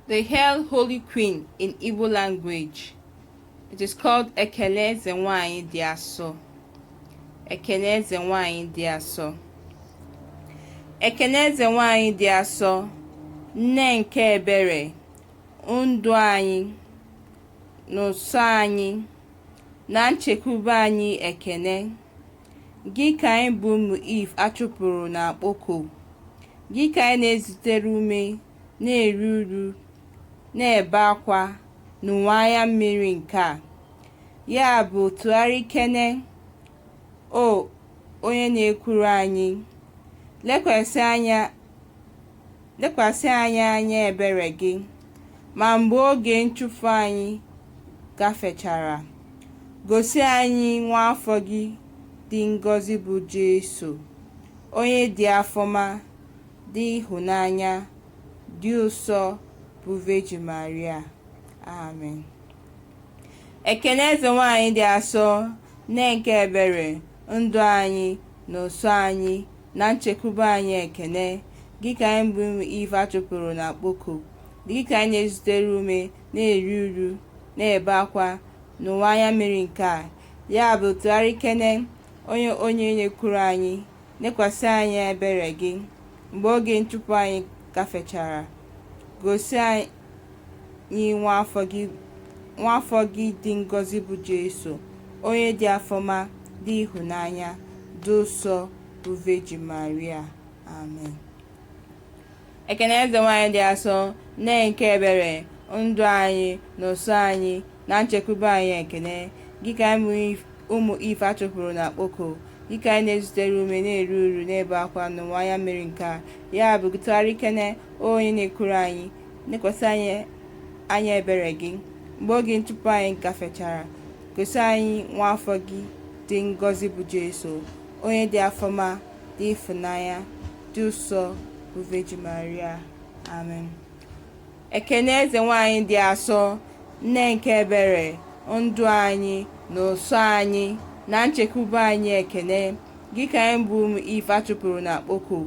The Hail Holy Queen in Igbo language. It is called Ekene Eze Nwanyị Dị Asọ. Ekene Eze Nwanyị Dị Asọ. Ekene Eze Nwanyị Dị Asọ, nne nke ebere, ndụ anyị, n'ụsọ anyị, na nchekwube anyị ekene. Gị ka anyị bụ ụmụ Eve achụpụrụ na kpoko. Gị ka anyị na-ezutere ume, na-eru uru, na-ebe akwa n'ụwa anya mmiri nke a. Ya bụ tụgharịkene, o onye na-ekwuru anyị, lekwasị anyị anya ebere gị, ma mgbe oge nchụfu anyị gafechara, gosi anyị nwa afọ gị dị ngọzi bụ Jesu, onye dị afọma, dị ịhụnanya, dị ụsọ bụ Virgin Maria. Amen. Ekene Eze Nwanyị dị asọ, nne nke ebere, ndụ anyị na ụsọ anyị na nchekwube anyị ekene. Gị ka anyị bụ ụmụ Eve achụpụrụ na kpoko. Gị ka anyị na-ezutere ume, na-eru uru, na-ebe akwa n'ụwa anya mmiri nke a. Ya bụ tụgharịkene onye onye na-ekwuru anyị, lekwasị anyị ebere gị, mgbe oge nchụpụ anyị gafechara, gosi anyị nwa afọ gị dị ngọzi bụ Jesu, onye dị afọma, dị ịhụnanya, dị ụsọ bụ Virgin Maria. Amen. Ekene Eze Nwanyị dị asọ, nne nke ebere, ndụ anyị na ụsọ anyị na nchekwube anyị ekene. Gị ka anyị ụmụ Eve achụpụrụ na kpoko. Gị ka anyị na-ezutere ume, na-eru uru, na-ebe akwa n'ụwa anya mmiri nke a. Ya bụ tụgharịkene, onye na-ekwuru anyị, lekwasị anyị anya ebere gị, mgbe oge nchụpụ anyị gafechara, gosi anyị nwa afọ gị dị ngọzi bụ Jesu, onye dị afọma, dị ịfụnanya, dị ụsọ bụ Virgin Maria. Amen. Ekene Eze Nwanyị dị asọ, nne nke ebere, ndụ anyị na ụsọ anyị na nchekwube anyị ekene. Gị ka anyị bụ ụmụ Eve achụpụrụ na kpoko.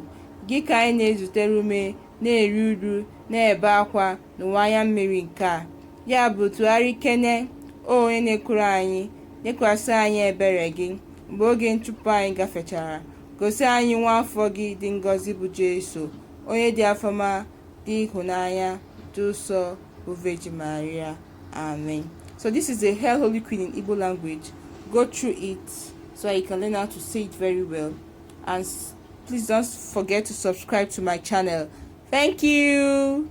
Gị ka anyị na-ezutere ume, na-eru uru, na-ebe akwa n'ụwa anya mmiri nke a. Ya bụ tụgharịkene, o onye na-ekwuru anyị, lekwasị anyị ebere gị, mgbe oge nchụpụ anyị gafechara, gosi anyị nwa afọ gị dị ngọzi bụ Jesu, onye dị afọma, dị ịhụnanya, dị ụsọ bụ Virgin Maria. Amen. So this is a Hail Holy Queen in Igbo language. Go through it so that you can learn how to say it very well. And please don't forget to subscribe to my channel. Thank you.